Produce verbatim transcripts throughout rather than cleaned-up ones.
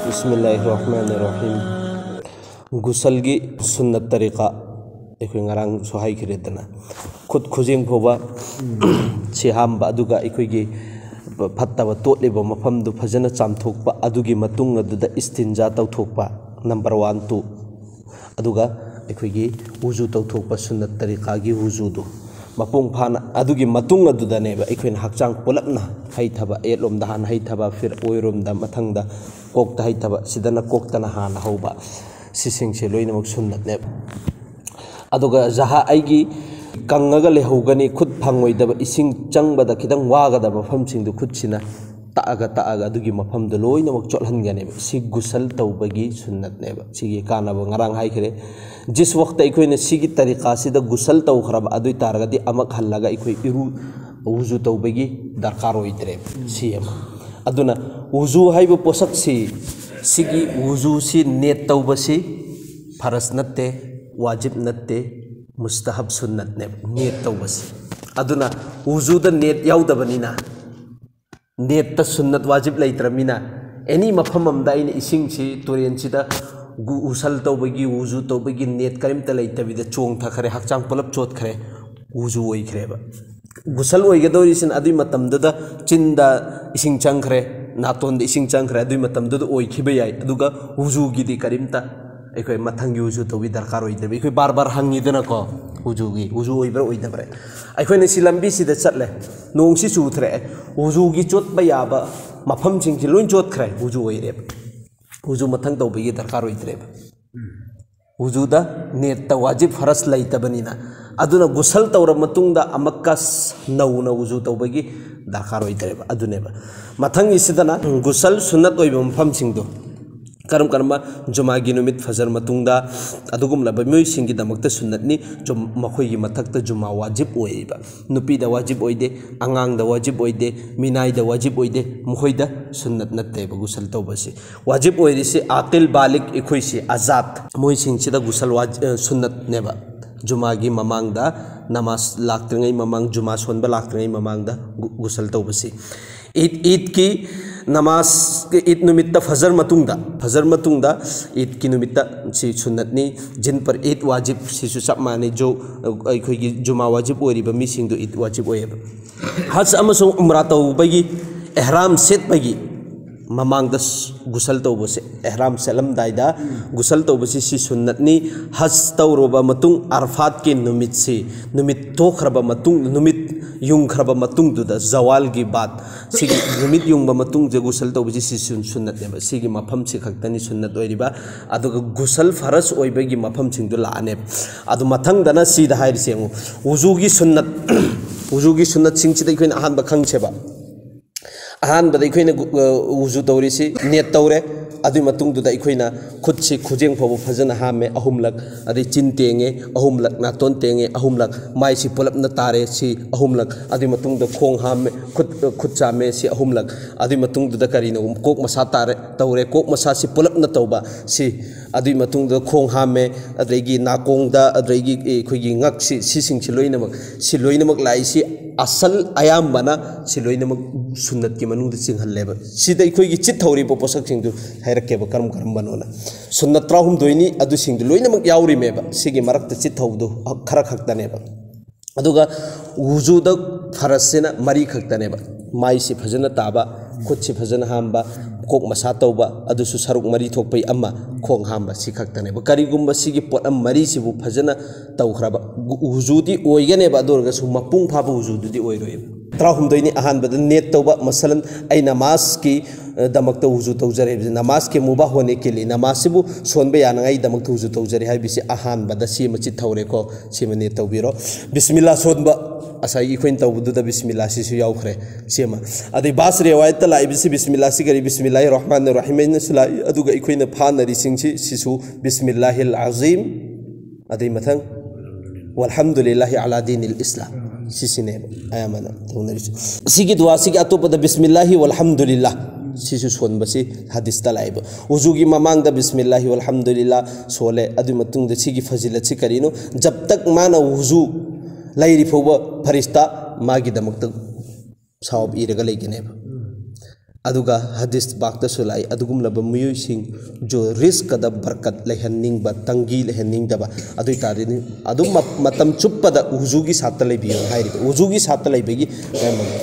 ꯕꯤꯁꯃꯤꯜꯂꯥꯍꯤꯔ ꯔꯍꯃꯥꯅꯤꯔ ꯔꯍꯤꯝ꯫ ꯒꯨꯁꯜꯒꯤ ꯁꯨꯟꯅꯠ ꯇꯔꯤꯀꯥ ꯑꯩꯈꯣꯏ ꯉꯔꯥꯡꯁꯨ ꯍꯥꯏꯈ꯭ꯔꯦꯗꯅ, ꯈꯨꯠ ꯈꯨꯖꯦꯡ ꯐꯥꯎꯕ ꯁꯤ ꯍꯥꯝꯕ, ꯑꯗꯨꯒ ꯑꯩꯈꯣꯏꯒꯤ ꯐꯠꯇꯕ ꯇꯣꯠꯂꯤꯕ ꯃꯐꯝꯗꯨ ꯐꯖꯅ ꯆꯥꯝꯊꯣꯛꯄ, ꯑꯗꯨꯒꯤ ꯃꯇꯨꯡ ꯑꯗꯨꯗ ꯏꯁꯇꯤꯟꯖꯥ ꯇꯧꯊꯣꯛꯄ, ꯅꯝꯕꯔ ꯋꯥꯟ, ꯇꯨ꯫ ꯑꯗꯨꯒ ꯑꯩꯈꯣꯏꯒꯤ ꯋꯨꯖꯨ ꯇꯧꯊꯣꯛꯄ, ꯁꯨꯟꯅꯠ ꯇꯔꯤꯀꯥꯒꯤ ꯋꯨꯖꯨꯗꯨ ꯃꯄꯨꯡ ꯐꯥꯅ, ꯑꯗꯨꯒꯤ ꯃꯇꯨꯡ ꯑꯗꯨꯗꯅꯦꯕ ꯑꯩꯈꯣꯏꯅ ꯍꯛꯆꯥꯡ ꯄꯨꯂꯞꯅ ꯍꯩꯊꯕ, ꯑꯌꯦꯠꯂꯣꯝꯗ ꯍꯥꯟꯅ ꯍꯩꯊꯕ, ꯐꯤꯔ ꯑꯣꯏꯔꯣꯝꯗ, ꯃꯊꯪꯗ ꯀꯣꯛꯇ ꯍꯩꯊꯕ, ꯁꯤꯗꯅ ꯀꯣꯛꯇꯅ ꯍꯥꯟꯅ ꯍꯧꯕ, ꯁꯤꯁꯤꯡꯁꯦ ꯂꯣꯏꯅꯃꯛ ꯁꯨꯟꯅꯠꯅꯦꯕ꯫ ꯑꯗꯨꯒ ꯖꯍꯥ ꯑꯩꯒꯤ ꯀꯪꯉꯒ ꯂꯩꯍꯧꯒꯅꯤ, ꯈꯨꯠ ꯐꯪꯉꯣꯏꯗꯕ, ꯏꯁꯤꯡ ꯆꯪꯕꯗ ꯈꯤꯇꯪ ꯋꯥꯒꯗꯕ ꯃꯐꯝꯁꯤꯡꯗꯨ ꯈꯨꯠꯁꯤꯅ ꯇꯛꯑꯒ ꯇꯛꯑꯒ ꯑꯗꯨꯒꯤ ꯃꯐꯝꯗꯨ ꯂꯣꯏꯅꯃꯛ ꯆꯣꯠꯍꯟꯒꯅꯦꯕ꯫ ꯁꯤ ꯒꯨꯁꯜ ꯇꯧꯕꯒꯤ ꯁꯨꯟꯅꯠꯅꯦꯕ꯫ ꯁꯤꯒꯤ ꯀꯥꯟꯅꯕ ꯉꯔꯥꯡ ꯍꯥꯏꯈ꯭ꯔꯦ꯫ ꯖꯤꯁ ꯋꯛꯇ ꯑꯩꯈꯣꯏꯅ ꯁꯤꯒꯤ ꯇꯔꯤꯀꯥꯁꯤꯗ ꯒꯨꯁꯜ ꯇꯧꯈ꯭ꯔꯕ ꯑꯗꯨ ꯑꯣꯏ ꯇꯥꯔꯒꯗꯤ ꯑꯃꯨꯛ ꯍꯜꯂꯒ ꯑꯩꯈꯣꯏ ꯏꯔꯨ, ꯋꯨꯖꯨ ꯇꯧꯕꯒꯤ ꯗꯔꯀꯥꯔ ꯑꯣꯏꯗ꯭ꯔꯦꯕ꯫ ꯁꯤ ꯑꯃ꯫ ꯑꯗꯨꯅ ꯋꯨꯖꯨ ꯍꯥꯏꯕ ꯄꯣꯠꯁꯛꯁꯤ, ꯁꯤꯒꯤ ꯋꯨꯖꯨꯁꯤ ꯅꯦꯠ ꯇꯧꯕꯁꯤ ꯐꯔꯁ ꯅꯠꯇꯦ, ꯋꯥꯖꯤꯕ ꯅꯠꯇꯦ, ꯃꯨꯁꯇꯍꯕ, ꯁꯨꯟꯅꯠꯅꯦꯕ ꯅꯦꯠ ꯇꯧꯕꯁꯤ꯫ ꯑꯗꯨꯅ ꯋꯨꯖꯨꯗ ꯅꯦꯠ ꯌꯥꯎꯗꯕꯅꯤꯅ, ꯅꯦꯠꯇ ꯁꯨꯟꯅꯠ ꯋꯥꯖꯤꯕ ꯂꯩꯇ꯭ꯔꯃꯤꯅ, ꯑꯦꯅꯤ ꯃꯐꯝ ꯑꯃꯗ ꯑꯩꯅ ꯏꯁꯤꯡꯁꯤ ꯇꯨꯔꯦꯟꯁꯤꯗ ꯒꯨ-, ꯎꯁꯜ ꯇꯧꯕꯒꯤ, ꯋꯨꯖꯨ ꯇꯧꯕꯒꯤ ꯅꯦꯠ ꯀꯔꯤꯝꯇ ꯂꯩꯇꯕꯤꯗ ꯆꯣꯡꯊꯈ꯭ꯔꯦ, ꯍꯛꯆꯥꯡ ꯄꯨꯂꯞ ꯆꯣꯠꯈ꯭ꯔꯦ, ꯋꯨꯖꯨ ꯑꯣꯏꯈ꯭ꯔꯦꯕ꯫ ꯒꯨꯁꯜ ꯑꯣꯏꯒꯗꯧꯔꯤꯁꯤꯅ ꯑꯗꯨꯏ ꯃꯇꯝꯗꯨꯗ ꯆꯤꯟꯗ ꯏꯁꯤꯡ ꯆꯪꯈ꯭ꯔꯦ, ꯅꯥꯇꯣꯟꯗ ꯏꯁꯤꯡ ꯆꯪꯈ꯭ꯔꯦ, ꯑꯗꯨꯏ ꯃꯇꯝꯗꯨꯗ ꯑꯣꯏꯈꯤꯕ ꯌꯥꯏ꯫ ꯑꯗꯨꯒ ꯋꯨꯖꯨꯒꯤꯗꯤ ꯀꯔꯤꯝꯇ ꯑꯩꯈꯣꯏ ꯃꯊꯪꯒꯤ ꯋꯨꯖꯨ ꯇꯧꯕꯒꯤ ꯗꯔꯀꯥꯔ ꯑꯣꯏꯗ꯭ꯔꯦꯕ꯫ ꯑꯩꯈꯣꯏ ꯕꯥꯔ ꯕꯥꯔ ꯍꯪꯉꯤꯗꯅꯀꯣ, ꯋꯨꯖꯨꯒꯤ, ꯋꯨꯖꯨ ꯑꯣꯏꯕ꯭ꯔꯥ ꯑꯣꯏꯗꯕ꯭ꯔꯥ? ꯑꯩꯈꯣꯏꯅ ꯁꯤ ꯂꯝꯕꯤꯁꯤꯗ ꯆꯠꯂꯦ, ꯅꯣꯡꯁꯤ ꯆꯨꯊꯔꯛꯑꯦ, ꯋꯨꯖꯨꯒꯤ ꯆꯣꯠꯄ ꯌꯥꯕ ꯃꯐꯝꯁꯤꯡꯁꯤ ꯂꯣꯏ ꯆꯣꯠꯈ꯭ꯔꯦ, ꯋꯨꯖꯨ ꯑꯣꯏꯔꯦꯕ꯫ ꯋꯨꯖꯨ ꯃꯊꯪ ꯇꯧꯕꯒꯤ ꯗꯔꯀꯥꯔ ꯑꯣꯏꯗ꯭ꯔꯦꯕ꯫ ꯋꯨꯖꯨꯗ ꯅꯦꯠꯇ ꯋꯥꯖꯤꯕ ꯐꯔꯁ ꯂꯩꯇꯕꯅꯤꯅ꯫ ꯑꯗꯨꯅ ꯒꯨꯁꯜ ꯇꯧꯔꯕ ꯃꯇꯨꯡꯗ ꯑꯃꯨꯛꯀ ꯅꯧꯅ ꯋꯨꯖꯨ ꯇꯧꯕꯒꯤ ꯗꯔꯀꯥꯔ ꯑꯣꯏꯗ꯭ꯔꯦꯕ꯫ ꯑꯗꯨꯅꯦꯕ꯫ ꯃꯊꯪꯒꯤꯁꯤꯗꯅ ꯒꯨꯁꯜ ꯁꯨꯟꯅꯠ ꯑꯣꯏꯕ ꯃꯐꯝꯁꯤꯡꯗꯣ꯫ ꯀꯔꯝ ꯀꯔꯝꯕ? ꯖꯨꯃꯥꯒꯤ ꯅꯨꯃꯤꯠ ꯐꯖꯔ ꯃꯇꯨꯡꯗ, ꯑꯗꯨꯒꯨꯝꯂꯕ ꯃꯤꯑꯣꯏꯁꯤꯡꯒꯤꯗꯃꯛꯇ ꯁꯨꯟꯅꯠꯅꯤ꯫ ꯖꯨꯝ-, ꯃꯈꯣꯏꯒꯤ ꯃꯊꯛꯇ ꯖꯨꯃꯥ ꯋꯥꯖꯤꯕ ꯑꯣꯏꯔꯤꯕ꯫ ꯅꯨꯄꯤꯗ ꯋꯥꯖꯤꯕ ꯑꯣꯏꯗꯦ, ꯑꯉꯥꯡꯗ ꯋꯥꯖꯤꯕ ꯑꯣꯏꯗꯦ, ꯃꯤꯅꯥꯏꯗ ꯋꯥꯖꯤꯕ ꯑꯣꯏꯗꯦ, ꯃꯈꯣꯏꯗ ꯁꯨꯟꯅꯠ ꯅꯠꯇꯦꯕ ꯒꯨꯁꯜ ꯇꯧꯕꯁꯤ꯫ ꯋꯥꯖꯤꯕ ꯑꯣꯏꯔꯤꯁꯤ ꯑꯥꯀꯤꯜ ꯕꯥꯂꯤꯒ ꯑꯩꯈꯣꯏꯁꯤ ꯑꯖꯥꯠ, ꯃꯣꯏꯁꯤꯡꯁꯤꯗ ꯒꯨꯁꯜ ꯋꯥꯖ-, ꯑ, ꯁꯨꯟꯅꯠꯅꯦꯕ꯫ ꯖꯨꯃꯥꯒꯤ ꯃꯃꯥꯡꯗ, ꯅꯃꯥꯖ ꯂꯥꯛꯇ꯭ꯔꯤꯉꯩ ꯃꯃꯥꯡ, ꯖꯨꯃꯥ ꯁꯣꯟꯕ ꯂꯥꯛꯇ꯭ꯔꯤꯉꯩ ꯃꯃꯥꯡꯗ ꯒꯨ-, ꯒꯨꯁꯜ ꯇꯧꯕꯁꯤ꯫ ꯏꯗ, ꯏꯗꯀꯤ ꯅꯃꯥꯖ, ꯏꯗ ꯅꯨꯃꯤꯠꯇ ꯐꯖꯔ ꯃꯇꯨꯡꯗ, ꯐꯖꯔ ꯃꯇꯨꯡꯗ ꯏꯗꯀꯤ ꯅꯨꯃꯤꯠꯇ ꯁꯤ ꯁꯨꯟꯅꯠꯅꯤ꯫ ꯖꯤꯟ ꯄꯔ ꯏꯗ ꯋꯥꯖꯤꯕ, ꯁꯤꯁꯨ ꯆꯞ ꯃꯥꯟꯅꯩ꯫ ꯖꯣ, ꯑꯩꯈꯣꯏꯒꯤ ꯖꯨꯃꯥ ꯋꯥꯖꯤꯕ ꯑꯣꯏꯔꯤꯕ ꯃꯤꯁꯤꯡꯗꯨ ꯏꯗ ꯋꯥꯖꯤꯕ ꯑꯣꯏꯌꯦꯕ꯫ ꯍꯖ ꯑꯃꯁꯨꯡ ꯎꯝꯔꯥ ꯇꯧꯕꯒꯤ, ꯑꯦꯍ꯭ꯔꯥꯝ ꯁꯦꯠꯄꯒꯤ ꯃꯃꯥꯡꯗ ꯒꯨꯁꯜ ꯇꯧꯕꯁꯦ, ꯑꯦꯍ꯭ꯔꯥꯝ ꯁꯦꯠꯂꯝꯗꯥꯏꯗ ꯒꯨꯁꯜ ꯇꯧꯕꯁꯤ, ꯁꯤ ꯁꯨꯟꯅꯠꯅꯤ꯫ ꯍꯖ ꯇꯧꯔꯕ ꯃꯇꯨꯡ, ꯑꯔꯐꯥꯠꯀꯤ ꯅꯨꯃꯤꯠꯁꯤ, ꯅꯨꯃꯤꯠ ꯊꯣꯛꯈ꯭ꯔꯕ ꯃꯇꯨꯡ, ꯅꯨꯃꯤꯠ ꯌꯨꯡꯈ꯭ꯔꯕ ꯃꯇꯨꯡꯗꯨꯗ, ꯖꯋꯥꯜꯒꯤ ꯕꯥꯠ, ꯁꯤꯒꯤ ꯅꯨꯃꯤꯠ ꯌꯨꯡꯕ ꯃꯇꯨꯡꯁꯦ ꯒꯨꯁꯜ ꯇꯧꯕꯁꯤ, ꯁꯤ ꯁꯨꯟ-, ꯁꯨꯟꯅꯠꯅꯦꯕ꯫ ꯁꯤꯒꯤ ꯃꯐꯝꯁꯤ ꯈꯛꯇꯅꯤ ꯁꯨꯟꯅꯠ ꯑꯣꯏꯔꯤꯕ꯫ ꯑꯗꯨꯒ ꯒꯨꯁꯜ ꯐꯔꯖ ꯑꯣꯏꯕꯒꯤ ꯃꯐꯝꯁꯤꯡꯗꯨ ꯂꯥꯛꯑꯅꯦꯕ꯫ ꯑꯗꯨ ꯃꯊꯪꯗꯅ ꯁꯤꯗ ꯍꯥꯏꯔꯤꯁꯦ ꯌꯦꯡꯉꯨ, ꯋꯨꯖꯨꯒꯤ ꯁꯨꯟꯅꯠ꯫ ꯋꯨꯖꯨꯒꯤ ꯁꯨꯟꯅꯠꯁꯤꯡꯁꯤꯗ ꯑꯩꯈꯣꯏꯅ ꯑꯍꯥꯟꯕ ꯈꯪꯁꯦꯕ꯫ ꯑꯍꯥꯟꯕꯗ ꯑꯩꯈꯣꯏꯅ ꯒꯨ-, ꯑ, ꯋꯨꯖꯨ ꯇꯧꯔꯤꯁꯤ, ꯅꯤꯌꯠ ꯇꯧꯔꯦ꯫ ꯑꯗꯨꯒꯤ ꯃꯇꯨꯡꯗꯨꯗ ꯑꯩꯈꯣꯏꯅ ꯈꯨꯠꯁꯤ ꯈꯨꯖꯦꯡ ꯐꯥꯎꯕ ꯐꯖꯅ ꯍꯥꯝꯃꯦ, ꯑꯍꯨꯝꯂꯛ꯫ ꯑꯗꯩ ꯆꯤꯟ ꯇꯦꯡꯉꯦ, ꯑꯍꯨꯝꯂꯛ꯫ ꯅꯥꯇꯣꯟ ꯇꯦꯡꯉꯦ, ꯑꯍꯨꯝꯂꯛ꯫ ꯃꯥꯏꯁꯤ ꯄꯨꯂꯞꯅ ꯇꯥꯔꯦ, ꯁꯤ ꯑꯍꯨꯝꯂꯛ꯫ ꯑꯗꯨꯒꯤ ꯃꯇꯨꯡꯗ ꯈꯣꯡ ꯍꯥꯝꯃꯦ, ꯈꯨꯠ, ꯈꯨꯠ ꯆꯥꯝꯃꯦ, ꯁꯤ ꯑꯍꯨꯝꯂꯛ꯫ ꯑꯗꯨꯒꯤ ꯃꯇꯨꯡꯗꯨꯗ ꯀꯔꯤꯅꯣ? ꯀꯣꯛ ꯃꯁꯥ ꯇꯥꯔꯦ, ꯇꯧꯔꯦ꯫ ꯀꯣꯛ ꯃꯁꯥꯁꯤ ꯄꯨꯂꯞꯅ ꯇꯧꯕ, ꯁꯤ꯫ ꯑꯗꯨꯒꯤ ꯃꯇꯨꯡꯗ ꯈꯣꯡ ꯍꯥꯝꯃꯦ, ꯑꯗꯒꯤ ꯅꯥꯀꯣꯡꯗ, ꯑꯗꯒꯤ ꯑꯩꯈꯣꯏꯒꯤ ꯉꯛꯁꯤ, ꯁꯤꯁꯤꯡꯁꯤ ꯂꯣꯏꯅꯃꯛ, ꯁꯤ ꯂꯣꯏꯅꯃꯛ ꯂꯥꯛꯏꯁꯤ ꯑꯁꯜ ꯑꯌꯥꯝꯕꯅ ꯁꯤ ꯂꯣꯏꯅꯃꯛ ꯁꯨꯟꯅꯠꯀꯤ ꯃꯅꯨꯡꯗ ꯆꯤꯡꯍꯜꯂꯦꯕ꯫ ꯁꯤꯗ ꯑꯩꯈꯣꯏꯒꯤ ꯆꯤꯠ ꯊꯧꯔꯤꯕ ꯄꯣꯠꯁꯛꯁꯤꯡꯗꯨ ꯍꯥꯏꯔꯛꯀꯦꯕ ꯀꯔꯝ ꯀꯔꯝꯕꯅꯣꯅ꯫ ꯁꯨꯟꯅꯠ ꯇꯔꯥꯍꯨꯝꯗꯣꯏꯅꯤ, ꯑꯗꯨꯁꯤꯡꯗꯨ ꯂꯣꯏꯅꯃꯛ ꯌꯥꯎꯔꯤꯃꯦꯕ꯫ ꯁꯤꯒꯤ ꯃꯔꯛꯇ ꯆꯤꯠ ꯊꯧꯕꯗꯨ ꯈꯔ ꯈꯛꯇꯅꯦꯕ꯫ ꯑꯗꯨꯒ ꯋꯨꯖꯨꯗ ꯐꯔꯖꯁꯤꯅ ꯃꯔꯤ ꯈꯛꯇꯅꯦꯕ꯫ ꯃꯥꯏꯁꯤ ꯐꯖꯅ ꯇꯥꯕ, ꯈꯨꯠꯁꯤ ꯐꯖꯅ ꯍꯥꯝꯕ, ꯀꯣꯛ ꯃꯁꯥ ꯇꯧꯕ, ꯑꯗꯨꯁꯨ ꯁꯔꯨꯛ ꯃꯔꯤ ꯊꯣꯛꯄꯩ ꯑꯃ, ꯈꯣꯡ ꯍꯥꯝꯕ, ꯁꯤ ꯈꯛꯇꯅꯦꯕ꯫ ꯀꯔꯤꯒꯨꯝꯕ ꯁꯤꯒꯤ ꯄꯣꯠꯂꯝ ꯃꯔꯤꯁꯤꯕꯨ ꯐꯖꯅ ꯇꯧꯈ꯭ꯔꯕ, ꯒꯨ-, ꯋꯨꯖꯨꯗꯤ ꯑꯣꯏꯒꯅꯦꯕ, ꯑꯗꯨ ꯑꯣꯏꯔꯒꯁꯨ ꯃꯄꯨꯡ ꯐꯥꯕ ꯋꯨꯖꯨꯗꯨꯗꯤ ꯑꯣꯏꯔꯣꯏꯕ꯫ ꯇꯔꯥꯍꯨꯝꯗꯣꯏꯅꯤ, ꯑꯍꯥꯟꯕꯗ ꯅꯤꯌꯠ ꯇꯧꯕ, ꯃꯁꯂꯟ, ꯑꯩ ꯅꯃꯥꯖꯀꯤ, ꯑ, ꯗꯃꯛꯇ ꯋꯨꯖꯨ ꯇꯧꯖꯔꯦ ꯍꯥꯏꯕꯁꯦ, ꯅꯃꯥꯖꯀꯤ ꯃꯨꯕꯥꯍ ꯍꯣꯅꯦ ꯀꯦ ꯂꯤꯌꯦ, ꯅꯃꯥꯖꯁꯤꯕꯨ ꯁꯣꯟꯕ ꯌꯥꯅꯉꯥꯏꯗꯃꯛꯇ ꯋꯨꯖꯨ ꯇꯧꯖꯔꯦ ꯍꯥꯏꯕꯁꯤ ꯑꯍꯥꯟꯕꯗ ꯁꯤꯃ ꯆꯤꯠ ꯊꯧꯔꯦꯀꯣ, ꯁꯤꯃ ꯅꯤꯌꯠ ꯇꯧꯕꯤꯔꯣ꯫ ꯕꯤꯁꯃꯤꯜꯂꯥ ꯁꯣꯟꯕ, ꯉꯁꯥꯏꯒꯤ ꯑꯩꯈꯣꯏꯅ ꯇꯧꯕꯗꯨꯗ ꯕꯤꯁꯃꯤꯜꯂꯥ ꯁꯤꯁꯨ ꯌꯥꯎꯈ꯭ꯔꯦ꯫ ꯁꯤꯃ꯫ ꯑꯗꯩ ꯕꯥꯁ ꯔꯤꯋꯥꯌꯠꯇ ꯂꯥꯛꯏꯕꯁꯤ ꯕꯤꯁꯃꯤꯜꯂꯥꯁꯤ ꯀꯔꯤ? ꯕꯤꯁꯃꯤꯜꯂꯥꯍꯤꯔ ꯔꯍꯃꯥꯅꯤꯔ ꯔꯍꯤꯝ ꯍꯥꯏꯅꯁꯨ ꯂꯥꯛꯏ꯫ ꯑꯗꯨꯒ ꯑꯩꯈꯣꯏꯅ ꯐꯥꯅꯔꯤꯁꯤꯡꯁꯤ ꯁꯤꯁꯨ ꯕꯤꯁꯃꯤꯜꯂꯥꯍꯤꯜ ꯑꯥꯖꯤꯝ, ꯑꯗꯩ ꯃꯊꯪ ꯋꯜꯍꯝꯗꯨꯂꯤꯜꯂꯥꯍꯤ ꯑꯂꯥ ꯗꯤꯅꯤꯜ ꯏꯁꯂꯥꯝ, ꯁꯤꯁꯤꯅꯦꯕ ꯑꯌꯥꯝꯕꯅ ꯇꯧꯅꯔꯤꯁꯦ꯫ ꯁꯤꯒꯤ ꯗꯨꯋꯥꯁꯤꯒꯤ ꯑꯇꯣꯞꯄꯗ ꯕꯤꯁꯃꯤꯜꯂꯥꯍꯤ ꯋꯜꯍꯝꯗꯨꯂꯤꯜꯂꯥ ꯁꯤꯁꯨ ꯁꯣꯟꯕꯁꯤ ꯍꯗꯤꯁꯇ ꯂꯥꯛꯑꯦꯕ꯫ ꯎꯖꯨꯒꯤ ꯃꯃꯥꯡꯗ ꯕꯤꯁꯃꯤꯜꯂꯥꯍꯤ ꯋꯜꯍꯝꯗꯨꯂꯤꯜꯂꯥ ꯁꯣꯜꯂꯦ꯫ ꯑꯗꯨꯒꯤ ꯃꯇꯨꯡꯗ ꯁꯤꯒꯤ ꯐꯖꯤꯂꯠꯁꯤ ꯀꯔꯤꯅꯣ? ꯖꯕ ꯇꯛ ꯃꯥꯅ ꯎꯖꯨ ꯂꯩꯔꯤ ꯐꯥꯎꯕ ꯐꯔꯤꯁꯇꯥ ꯃꯥꯒꯤꯗꯃꯛꯇ ꯁꯥꯎꯕ ꯏꯔꯒ ꯂꯩꯒꯅꯦꯕ꯫ ꯑꯗꯨꯒ ꯍꯗꯤꯁ ꯄꯥꯛꯇꯁꯨ ꯂꯥꯛꯏ, ꯑꯗꯨꯒꯨꯝꯂꯕ ꯃꯤꯑꯣꯏꯁꯤꯡ, ꯖꯣ ꯔꯤꯁꯀꯗ ꯕꯔꯀꯠ ꯂꯩꯍꯟꯅꯤꯡꯕ, ꯇꯪꯒꯤ ꯂꯩꯍꯟꯅꯤꯡꯗꯕ, ꯑꯗꯨ ꯑꯣꯏꯇꯥꯔꯗꯤ ꯑꯗꯨꯝ ꯃ-, ꯃꯇꯝ ꯆꯨꯞꯄꯗ ꯎꯖꯨꯒꯤ ꯁꯥꯠꯇ ꯂꯩꯕꯤꯌꯨ ꯍꯥꯏꯔꯤꯕ꯫ ꯎꯖꯨꯒꯤ ꯁꯥꯠꯇ ꯂꯩꯕꯒꯤ ꯃꯔꯝ ꯑꯃ꯫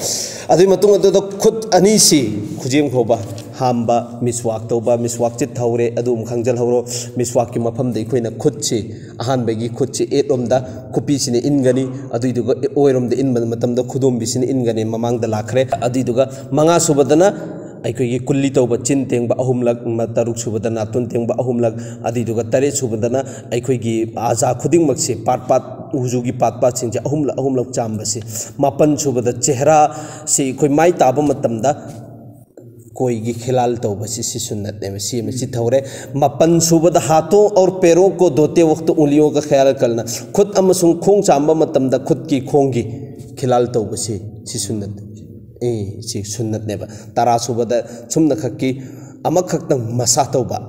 ꯑꯗꯨꯒꯤ ꯃꯇꯨꯡ ꯑꯗꯨꯗ ꯈꯨꯠ ꯑꯅꯤꯁꯤ ꯈꯨꯖꯦꯡ ꯐꯥꯎꯕ ꯍꯥꯝꯕ, ꯃꯤꯁꯋꯥꯛ ꯇꯧꯕ, ꯃꯤꯁꯋꯥꯛ ꯆꯤꯠ ꯍꯧꯔꯦ, ꯑꯗꯨ ꯑꯃꯨꯛ ꯈꯪꯖꯤꯜꯍꯧꯔꯣ꯫ ꯃꯤꯁꯋꯥꯛꯀꯤ ꯃꯐꯝꯗ ꯑꯩꯈꯣꯏꯅ ꯈꯨꯠꯁꯤ, ꯑꯍꯥꯟꯕꯒꯤ ꯈꯨꯠꯁꯤ ꯑꯦꯠꯂꯣꯝꯗ ꯈꯨꯄꯤꯁꯤꯅ ꯏꯟꯒꯅꯤ, ꯑꯗꯨꯏꯗꯨꯒ ꯑꯣꯏꯔꯣꯝꯗ ꯏꯟꯕ ꯃꯇꯝꯗ ꯈꯨꯗꯣꯝꯕꯤꯁꯤꯅ ꯏꯟꯒꯅꯤ, ꯃꯃꯥꯡꯗ ꯂꯥꯛꯈ꯭ꯔꯦ꯫ ꯑꯗꯨꯏꯗꯨꯒ ꯃꯉꯥ ꯁꯨꯕꯗꯅ ꯑꯩꯈꯣꯏꯒꯤ ꯀꯨꯜꯂꯤ ꯇꯧꯕ, ꯆꯤꯟ ꯇꯦꯡꯕ ꯑꯍꯨꯝꯂꯛ, ꯃ-, ꯇꯔꯨꯛ ꯁꯨꯕꯗ ꯅꯥꯇꯣꯟ ꯇꯦꯡꯕ ꯑꯍꯨꯝꯂꯛ, ꯑꯗꯨꯏꯗꯨꯒ ꯇꯔꯦꯠ ꯁꯨꯕꯗꯅ ꯑꯩꯈꯣꯏꯒꯤ ꯑꯖꯥ ꯈꯨꯗꯤꯡꯃꯛꯁꯦ ꯄꯥꯔꯠ ꯄꯥꯔꯠ, ꯎꯖꯨꯒꯤ ꯄꯥꯔꯠ ꯄꯥꯔꯠꯁꯤꯡꯁꯦ ꯑꯍꯨꯝꯂꯛ ꯑꯍꯨꯝꯂꯛ ꯆꯥꯝꯕꯁꯦ꯫ ꯃꯥꯄꯟ ꯁꯨꯕꯗ ꯆꯦꯍꯔꯥꯁꯤ ꯑꯩꯈꯣꯏ ꯃꯥꯏ ꯇꯥꯕ ꯃꯇꯝꯗ ꯀꯣꯏꯒꯤ ꯈꯤꯂꯥꯜ ꯇꯧꯕꯁꯤ, ꯁꯤ ꯁꯨꯟꯅꯠꯅꯦꯕ, ꯁꯤ ꯑꯃ ꯆꯤꯠꯍꯧꯔꯦ꯫ ꯃꯥꯄꯟ ꯁꯨꯕꯗ ꯍꯥꯊꯣ ꯑꯣꯔ ꯄꯦꯔꯣ ꯀꯣ ꯙꯣꯇꯦ ꯋꯛꯇ ꯎꯡꯂꯤꯌꯣ ꯀ ꯈꯌꯥꯜ ꯀꯔꯅ, ꯈꯨꯠ ꯑꯃꯁꯨꯡ ꯈꯣꯡ ꯆꯥꯝꯕ ꯃꯇꯝꯗ ꯈꯨꯠꯀꯤ ꯈꯣꯡꯒꯤ ꯈꯤꯂꯥꯜ ꯇꯧꯕꯁꯤ, ꯁꯤ ꯁꯨꯟꯅꯠ, ꯑꯦ, ꯁꯤ ꯁꯨꯟꯅꯠꯅꯦꯕ꯫ ꯇꯔꯥ ꯁꯨꯕꯗ ꯁꯨꯝꯅꯈꯛꯀꯤ ꯑꯃꯈꯛꯇꯪ ꯃꯁꯥ ꯇꯧꯕ,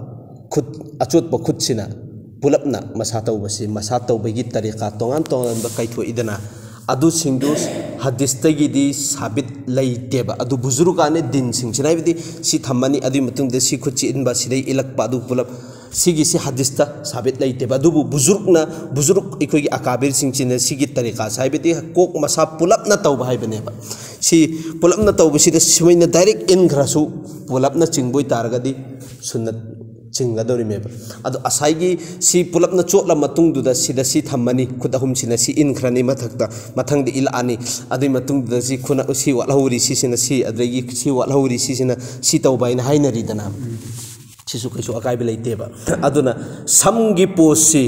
ꯈꯨꯠ, ꯑꯆꯣꯠꯄ ꯈꯨꯠꯁꯤꯅ ꯄꯨꯂꯞꯅ ꯃꯁꯥ ꯇꯧꯕꯁꯤ, ꯃꯁꯥ ꯇꯧꯕꯒꯤ ꯇꯔꯤꯀꯥ ꯇꯣꯉꯥꯟ ꯇꯣꯉꯥꯟꯕ ꯀꯥꯏꯊꯣꯛꯏꯗꯅ, ꯑꯗꯨꯁꯤꯡꯗꯨ ꯍꯗꯤꯁꯇꯒꯤꯗꯤ ꯁꯥꯕꯤꯠ ꯂꯩꯇꯦꯕ꯫ ꯑꯗꯨ ꯕꯨꯖꯨꯔꯨꯒꯥꯅꯦ ꯗꯤꯟꯁꯤꯡꯁꯤꯅ, ꯍꯥꯏꯕꯗꯤ ꯁꯤ ꯊꯝꯃꯅꯤ, ꯑꯗꯨꯒꯤ ꯃꯇꯨꯡꯗ ꯁꯤ ꯈꯨꯠꯁꯤ ꯏꯟꯕ, ꯁꯤꯗꯩ ꯏꯜꯂꯛꯄ, ꯑꯗꯨ ꯄꯨꯂꯞ ꯁꯤꯒꯤꯁꯤ ꯍꯗꯤꯁꯇ ꯁꯥꯕꯤꯠ ꯂꯩꯇꯦꯕ꯫ ꯑꯗꯨꯕꯨ ꯕꯨꯖꯨꯔꯨꯛꯅ, ꯕꯨꯖꯨꯔꯨꯛ ꯑꯩꯈꯣꯏꯒꯤ ꯑꯀꯥꯕꯤꯔꯁꯤꯡꯁꯤꯅ ꯁꯤꯒꯤ ꯇꯔꯤꯀꯥꯁꯦ, ꯍꯥꯏꯕꯗꯤ ꯀꯣꯛ ꯃꯁꯥ ꯄꯨꯂꯞꯅ ꯇꯧꯕ ꯍꯥꯏꯕꯅꯦꯕ꯫ ꯁꯤ ꯄꯨꯂꯞꯅ ꯇꯧꯕꯁꯤꯗ ꯁꯨꯃꯥꯏꯅ ꯗꯥꯏꯔꯦꯛ ꯏꯟꯈ꯭ꯔꯁꯨ ꯄꯨꯂꯞꯅ ꯆꯤꯡꯕ ꯑꯣꯏꯇꯥꯔꯒꯗꯤ ꯁꯨꯟꯅꯠ ꯆꯤꯡꯒꯗꯧꯔꯤꯃꯦꯕ꯫ ꯑꯗꯣ ꯉꯁꯥꯏꯒꯤ ꯁꯤ ꯄꯨꯂꯞꯅ ꯆꯣꯠꯂ ꯃꯇꯨꯡꯗꯨꯗ ꯁꯤꯗ ꯁꯤ ꯊꯝꯃꯅꯤ, ꯈꯨꯠ ꯑꯍꯨꯝꯁꯤꯅ ꯁꯤ ꯏꯟꯈ꯭ꯔꯅꯤ ꯃꯊꯛꯇ, ꯃꯊꯪꯗ ꯏꯜꯂꯛꯑꯅꯤ꯫ ꯑꯗꯨꯒꯤ ꯃꯇꯨꯡꯗꯨꯗ ꯁꯤ ꯈꯨꯅ-, ꯁꯤ ꯋꯥꯠꯍꯧꯔꯤ, ꯁꯤꯁꯤꯅ ꯁꯤ, ꯑꯗꯒꯤ ꯁꯤ ꯋꯥꯠꯍꯧꯔꯤ, ꯁꯤꯁꯤꯅ ꯁꯤ ꯇꯧꯕ ꯍꯥꯏꯅ ꯍꯥꯏꯅꯔꯤꯗꯅ꯫ ꯁꯤꯁꯨ ꯀꯩꯁꯨ ꯑꯀꯥꯏꯕ ꯂꯩꯇꯦꯕ꯫ ꯑꯗꯨꯅ ꯁꯝꯒꯤ ꯄꯣꯁꯁꯤ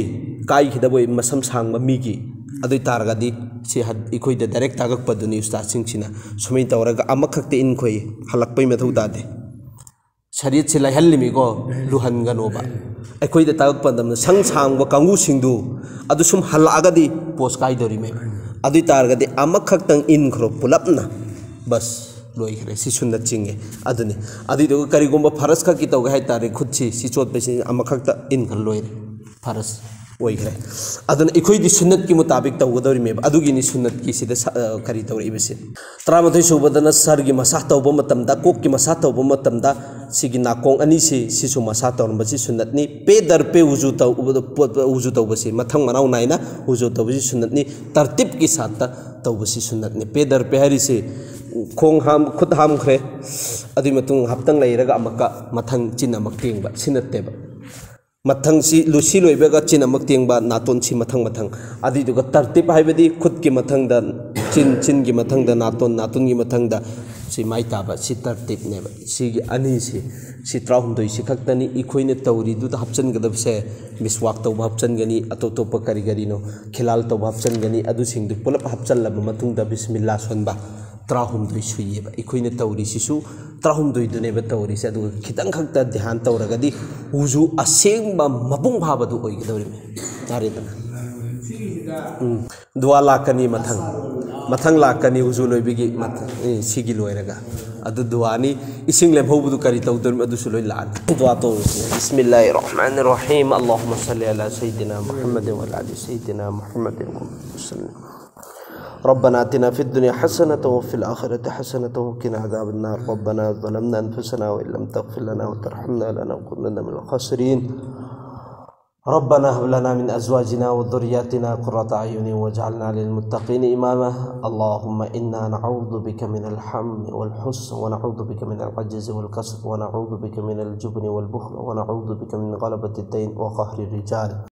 ꯀꯥꯏꯈꯤꯗꯕ ꯑꯣꯏ, ꯃꯁꯝ ꯁꯥꯡꯕ ꯃꯤꯒꯤ, ꯑꯗꯨ ꯑꯣꯏ ꯇꯥꯔꯒꯗꯤ ꯁꯤ ꯍ-, ꯑꯩꯈꯣꯏꯗ ꯗꯥꯏꯔꯦꯛ ꯇꯥꯛꯂꯛꯄꯗꯨꯅꯤ ꯎꯁꯇꯥꯗꯁꯤꯡꯁꯤꯅ꯫ ꯁꯨꯃꯥꯏꯅ ꯇꯧꯔꯒ ꯑꯃꯈꯛꯇ ꯏꯟꯈꯣꯏ, ꯍꯜꯂꯛꯄꯩ ꯃꯊꯧ ꯇꯥꯗꯦ꯫ ꯁꯔꯤꯌꯠꯁꯤ ꯂꯩꯍꯜꯂꯤꯃꯤꯀꯣ, ꯂꯨꯍꯟꯒꯅꯣꯕ꯫ ꯑꯩꯈꯣꯏꯗ ꯇꯥꯛꯂꯛꯄ ꯃꯇꯝꯗ ꯁꯪ ꯁꯥꯡꯕ ꯀꯥꯡꯕꯨꯁꯤꯡꯗꯨ ꯑꯗꯨ ꯁꯨꯝ ꯍꯜꯂꯛꯑꯒꯗꯤ ꯄꯣꯁ ꯀꯥꯏꯗꯧꯔꯤꯃꯦ꯫ ꯑꯗꯨ ꯑꯣꯏ ꯇꯥꯔꯒꯗꯤ ꯑꯃꯈꯛꯇꯪ ꯏꯟꯈ꯭ꯔꯣ ꯄꯨꯂꯞꯅ, ꯕꯁ, ꯂꯣꯏꯈ꯭ꯔꯦ꯫ ꯁꯤ ꯁꯨꯟꯅꯠ ꯆꯤꯡꯉꯦ꯫ ꯑꯗꯨꯅꯤ꯫ ꯑꯗꯨꯏꯗꯨꯒ ꯀꯔꯤꯒꯨꯝꯕ ꯐꯔꯁ ꯈꯛꯀꯤ ꯇꯧꯒꯦ ꯍꯥꯏꯇꯥꯔꯦ, ꯈꯨꯠꯁꯤ ꯁꯤ ꯆꯣꯠꯄꯁꯤ ꯑꯃꯈꯛꯇ ꯏꯟꯈ꯭ꯔ ꯂꯣꯏꯔꯦ꯫ ꯐꯔꯁ꯫ ꯑꯣꯏꯈ꯭ꯔꯦ꯫ ꯑꯗꯨꯅ ꯑꯩꯈꯣꯏꯗꯤ ꯁꯨꯟꯅꯠꯀꯤ ꯃꯨꯇꯥꯕꯤꯛ ꯇꯧꯒꯗꯧꯔꯤꯃꯦꯕ꯫ ꯑꯗꯨꯒꯤꯅꯤ ꯁꯨꯟꯅꯠꯀꯤꯁꯤꯗ ꯁ-, ꯑ, ꯀꯔꯤ ꯇꯧꯔꯛꯏꯕꯁꯦ꯫ ꯇꯔꯥꯃꯥꯊꯣꯏ ꯁꯨꯕꯗꯅ ꯁꯔꯒꯤ ꯃꯁꯥ ꯇꯧꯕ ꯃꯇꯝꯗ, ꯀꯣꯛꯀꯤ ꯃꯁꯥ ꯇꯧꯕ ꯃꯇꯝꯗ, ꯁꯤꯒꯤ ꯅꯥꯀꯣꯡ ꯑꯅꯤꯁꯤ, ꯁꯤꯁꯨ ꯃꯁꯥ ꯇꯧꯔꯝꯕꯁꯤ ꯁꯨꯟꯅꯠꯅꯤ꯫ ꯄꯦ ꯗꯔ ꯄꯦ ꯋꯨꯖꯨ ꯇꯧ-, ꯎꯕꯗ ꯄꯣꯠ-, ꯋꯨꯖꯨ ꯇꯧꯕꯁꯤ ꯃꯊꯪ ꯃꯅꯥꯎ ꯅꯥꯏꯅ ꯋꯨꯖꯨ ꯇꯧꯕꯁꯤ ꯁꯨꯟꯅꯠꯅꯤ꯫ ꯇꯔꯇꯤꯞꯀꯤ ꯁꯥꯠꯇ ꯇꯧꯕꯁꯤ ꯁꯨꯟꯅꯠꯅꯤ꯫ ꯄꯦ ꯗꯔ ꯄꯦ ꯍꯥꯏꯔꯤꯁꯤ ꯈꯣꯡ ꯍꯥꯝ-, ꯈꯨꯠ ꯍꯥꯝꯈ꯭ꯔꯦ, ꯑꯗꯨꯒꯤ ꯃꯇꯨꯡ ꯉꯥꯏꯍꯥꯛꯇꯪ ꯂꯩꯔꯒ ꯑꯃꯨꯛꯀ ꯃꯊꯪ ꯆꯤꯟ ꯑꯃꯨꯛ ꯇꯦꯡꯕ, ꯁꯤ ꯅꯠꯇꯦꯕ꯫ ꯃꯊꯪꯁꯤ ꯂꯨꯁꯤ ꯂꯣꯏꯕꯒ ꯆꯤꯟ ꯑꯃꯨꯛ ꯇꯦꯡꯕ, ꯅꯥꯇꯣꯟꯁꯤ ꯃꯊꯪ ꯃꯊꯪ꯫ ꯑꯗꯨꯏꯗꯨꯒ ꯇꯔꯇꯤꯞ ꯍꯥꯏꯕꯗꯤ ꯈꯨꯠꯀꯤ ꯃꯊꯪꯗ ꯆꯤꯟ, ꯆꯤꯟꯒꯤ ꯃꯊꯪꯗ ꯅꯥꯇꯣꯟ, ꯅꯥꯇꯣꯟꯒꯤ ꯃꯊꯪꯗ ꯁꯤ ꯃꯥꯏ ꯇꯥꯕ, ꯁꯤ ꯇꯔꯇꯤꯞꯅꯦꯕ꯫ ꯁꯤꯒꯤ ꯑꯅꯤꯁꯤ, ꯁꯤ ꯇꯔꯥꯍꯨꯝꯗꯣꯏꯁꯤ ꯈꯛꯇꯅꯤ꯫ ꯑꯩꯈꯣꯏꯅ ꯇꯧꯔꯤꯗꯨꯗ ꯍꯥꯞꯆꯤꯟꯒꯗꯕꯁꯦ, ꯃꯤꯁꯋꯥꯛ ꯇꯧꯕ ꯍꯥꯞꯆꯤꯟꯒꯅꯤ, ꯑꯇꯣꯞ ꯑꯇꯣꯞꯄ ꯀꯔꯤ ꯀꯔꯤꯅꯣ, ꯈꯤꯂꯥꯜ ꯇꯧꯕ ꯍꯥꯞꯆꯤꯟꯒꯅꯤ, ꯑꯗꯨꯁꯤꯡꯗꯨ ꯄꯨꯂꯞ ꯍꯥꯞꯆꯤꯜꯂꯕ ꯃꯇꯨꯡꯗ ꯕꯤꯁꯃꯤꯜꯂꯥ ꯁꯣꯟꯕ꯫ ꯇꯔꯥꯍꯨꯝꯗꯣꯏ ꯁꯨꯏꯌꯦꯕ꯫ ꯑꯩꯈꯣꯏꯅ ꯇꯧꯔꯤꯁꯤꯁꯨ ꯇꯔꯥꯍꯨꯝꯗꯣꯏꯗꯨꯅꯦꯕ ꯇꯧꯔꯤꯁꯦ꯫ ꯑꯗꯨꯒ ꯈꯤꯇꯪ ꯈꯛꯇ ꯙ꯭ꯌꯥꯟ ꯇꯧꯔꯒꯗꯤ ꯋꯨꯖꯨ ꯑꯁꯦꯡꯕ ꯃꯄꯨꯡ ꯐꯥꯕꯗꯨ ꯑꯣꯏꯒꯗꯧꯔꯤꯕꯅꯤ꯫ ꯌꯥꯔꯦꯗꯅ? ꯎꯝ꯫ ꯗꯨꯋꯥ ꯂꯥꯛꯀꯅꯤ ꯃꯊꯪ꯫ ꯃꯊꯪ ꯂꯥꯛꯀꯅꯤ ꯋꯨꯖꯨ ꯂꯣꯏꯕꯒꯤ ꯃꯊꯪ, ꯑꯦ, ꯁꯤꯒꯤ ꯂꯣꯏꯔꯒ꯫ ꯑꯗꯨ ꯗꯨꯋꯥꯅꯤ꯫ ꯏꯁꯤꯡ ꯂꯦꯝꯍꯧꯕꯗꯨ ꯀꯔꯤ ꯇꯧꯗꯣꯔꯤꯕꯅꯣ? ꯑꯗꯨꯁꯨ ꯂꯣꯏ ꯂꯥꯛꯑꯅꯤ꯫ ꯗꯨꯋꯥ ꯇꯧꯔꯁꯤ꯫ بسم الله الرحمن الرحيم. اللهم صل على سيدنا محمد وعلى آل سيدنا محمد وسلم. ربنا آتنا في الدنيا حسنة وفي الآخرة حسنة وقنا عذاب النار. ربنا ظلمنا أنفسنا وإن لم تغفر لنا وترحمنا لنكونن من الخاسرين. ربنا هب لنا من أزواجنا وذرياتنا قرة أعين واجعلنا للمتقين إماما. اللهم إنا نعوذ بك من الهم والحزن، ونعوذ بك من العجز والكسل، ونعوذ بك من الجبن والبخل، ونعوذ بك من غلبة الدين وقهر الرجال.